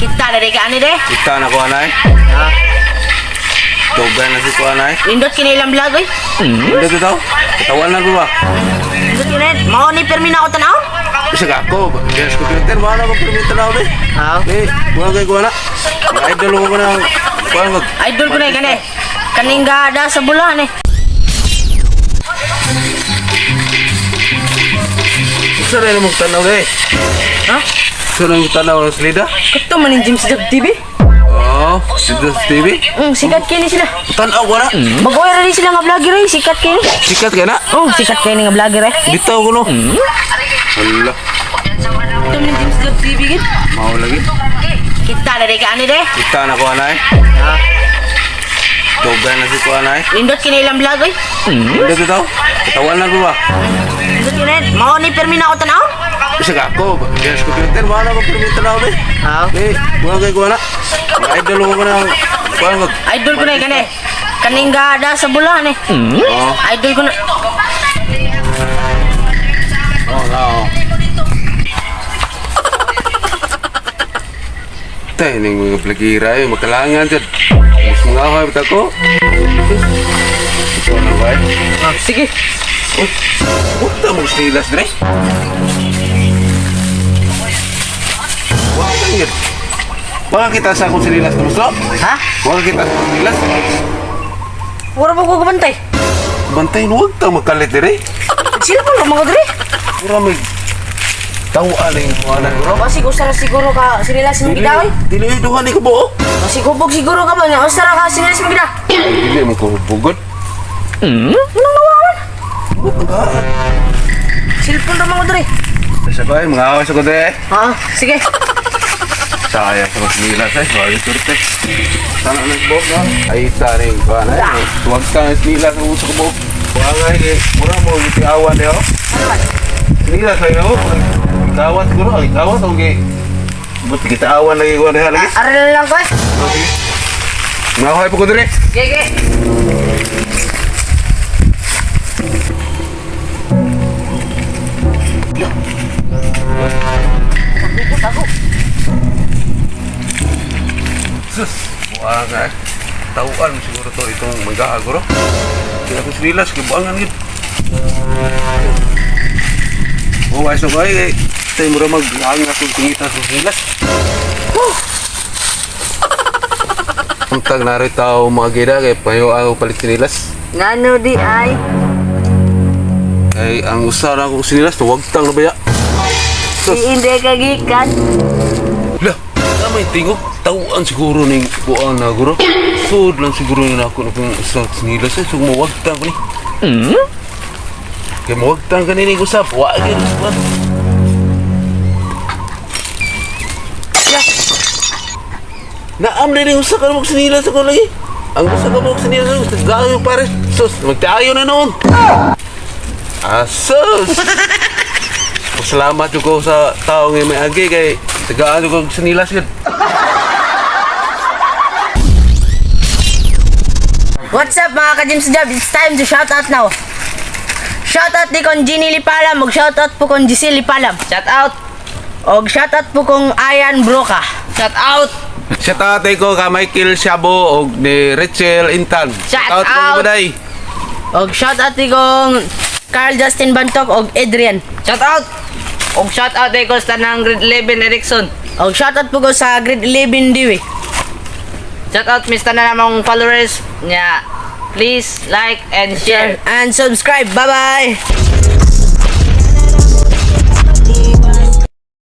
Kita na di ka ani de. Kita na ko anay. Ha. Tugan na si ko anay. Nindot kini ilang vlog oy. Hindi to daw. Katawan na ko ba? Nindot kini. Mao ni pirmi na ako tan-aw. Bisa ka ako. Gas computer. Wala ko permit na ako eh. Ha. Eh, wala kay ko na. Idol ko na. Kuan mag. Idol ko na kani. Kaning gada sa bulan eh. Usa na imong tanaw eh. Ha? Usa na imong tanaw sa lida? Kato man ni James Dog TV. Oo, dito sa TV. Sikat kini sila. Tanaw ko na. Bagoy ra ni sila nga vlogger eh. Sikat kini. Sikat ka na. Oh, sikat kini nga vlogger eh. Bitaw ko no. Hala, Kato man ni James Dog TV gid. mao lagi. Kita na di ka ani de. Kita na ko anay. Ha. Tugan na si ko anay. Nindot kini ilang vlog oy. Hindi to daw. Katawan na ko ba? Nindot kini. Mao ni pirmi na ako tan-aw. Bisa ka ako. Gas computer. Wala ko permit na ako eh. Ha. Eh, wala kay ko na. Idol ko na. Kuan mag. Idol ko na kani. Kaning gada sa bulan eh. Oo. Idol ko na. Oo, na. Tay, ning mga plagira eh, magkalangan dyan. Mas mga ahoy, bata ko. Ito na ba eh? Ah, sige. Oh, huwag ta mong sinilas, Dre. Huwag ka yun. Baka kita sa akong sinilas, Tumuslo. Ha? Huwag kita sa akong sinilas. Wala ba ko kabantay? Bantayin, huwag ta magkalit, Dre. Sila pa mga dre. Pura may tawaan yung kuhanan, bro. Basig usa ra siguro ka sinila sa mga oy. Dili, duha ni ko buo. Basig hubog siguro ka ba nga usa ra ka sinila sa mga. Ay, dili mo ko bugod. Anong nawawan? Bugod ka. Cellphone ra mga dre. Sa ko, mga away sa ko, Dre. Ha, sige. Sayang sa sinilas, eh. Bagay surte. Sana nagbuo, no? Ay, taring kuhanan, eh. Tuwag ka ng sinilas ang uso ko buo. Buhangay, eh. Mura mo, gitiawan, eh, oh. Ano ba? Sinilas, ay, oh. Kawat siguro, ay, kawat, okay. Ba't kita awan lagi ko na lagi? Aral lang ko eh. Okay. Mga away po ko, Dre. Sige, sige. Tago, tago. Sus, buhangay. Tauan siguro to itong mag-aaguro. Kaya ko sinilas, kibuangan yun. Oh, ay, so ay, tayo mura mag-hanga kung tingita sa sinilas. Untag na rin tao mga gira, kay payo ako palit sinilas. Ngano di ay? Ay, ang usa na akong sinilas, tuwag tang na baya. Sus, Hindi ka gikan. lah, tama yung tingog. Tauan siguro ning buang na guro. Sud lang siguro na ako na kung usa sinilas. Eh, so mawagtang ko ni. Kaya mawagtang ka ni usap. Wa gyud. Ya. Naam na rin usa ka mo sinilas ako lagi. Ang usa ka mo sinilas ako. Gayo pare. Sus, magtaayo na noon. Ah, sus. Pasalamat jud ko sa tao nga may agi kay tagaan jud ko sinilas gud. What's up mga ka-James Job? It's time to shout out now. Shout out ni kon Ginny Lipalam og shout out po kon Giselle Lipalam. Shout out! Og shout out po kong Ayan Broca. Shout out! Shout out ko ka Michael Shabo og ni Rachel Intan. Shout out! out! Baday. Og shout out ni kong Carl Justin Bantok og Adrian. Shout out! Og shout out ko sa tanang grade 11 Erickson. Og shout out po ko sa grade 11 Diwi. Shout out Mr. na namang followers niya. Please like and share. And subscribe. Bye-bye.